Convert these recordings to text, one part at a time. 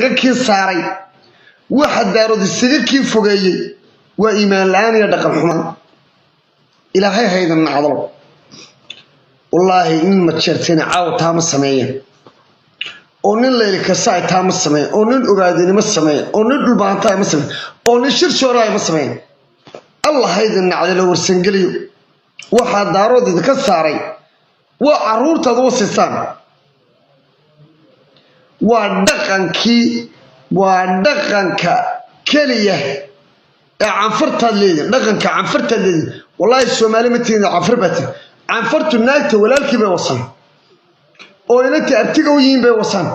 Isaga kii saaray, waxa Daarood isaga kii fogeeyey waa iimaan la-aan iyo dhaqan xumaan. Ilaahay haydan nacdalo. Wallaahi nin Majeerteena caawa taama sameeyeen, oo nin Layli Kasaay taama sameeyeen, oo nin Ogaadeni ma sameeyeen, oo nin Dhulbaantaay ma sameeyeen, oo nin Shirshooraay ma sameeyeen. Allah haydin nacdalo, Warsangeliyo. Waxaa Daarood idinka saaray waa caruurtaad wasisaan, waa dhaqankii, waa dhaqanka keliya ee Canfartaad leedihin, dhaqanka Canfartaad leedihin. Wallaahi Soomaali ma tihin, Canfar baa tihin. Canfartu naagta walaalkii bay wasaan, oo inanta abtiga u yihiin bay wasaan,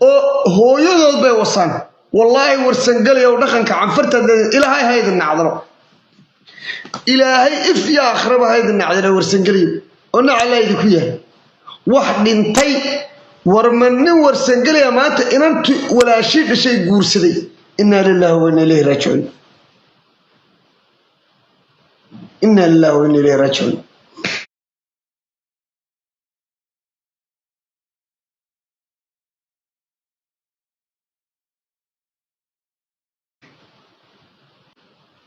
oo hooyadood bay wasaan. Wallaahi Warsangeliya oo dhaqanka Canfartaad leedihin. Ilaahay haydin nacdalo, Ilaahay if iyo akhraba haydin nacdalo, Warsangeliyo, oo nacalaa idinku yahay wax dhintay. War ma nin Warsangeliya maanta inantu walaashii dhashay guursaday? Inaa lillahi wa inna ilayhi raajicuun, inaa lillahi wa inna ilayhi raajicuun.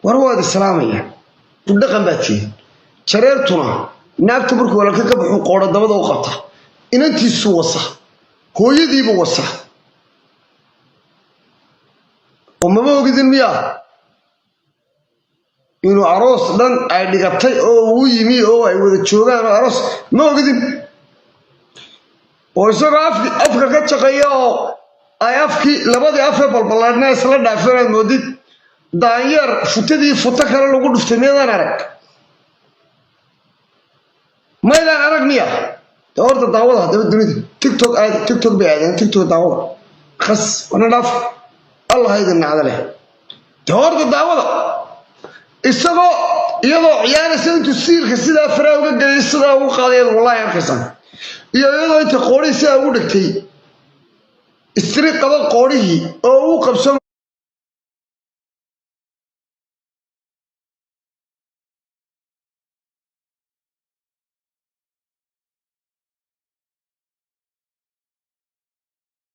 War waad islaamaya, dhaqan baa tihin. Jareertuna naagta markuu walaalka ka baxuu qoodho dabada u qabta, inantiisuu wasa, hooyadiibu wasa. Oo mama ogidin miyaa inuu aroos dhan ay dhigatay oo uu yimi oo ay wada joogaan oo aroos? Ma ogidin? Oo isagoo afka ka shaqeeya oo ay afkii labadii afee balballaadhna isla dhaafeen, aad moodid daanyeer futadii futo kale lagu dhuftay. Miyaydaan arag? Maydaan arag miya? Dee horta daawada haddaba dunida TikTok aad, TikTok bay aadeen, TikTok daawada. Khas wana dhaaf, Allah idin nacda leh. Dee horta daawada, isagoo iyadoo ciyaaraysa intuu siilka sidaa faraa uga geliyay, sidaa ugu qaaday, wallahi arkaysaan, iyo iyadoo inta qoorihii sidaa ugu dhigtay, istiri qaba qoorihii oo uu qabsan.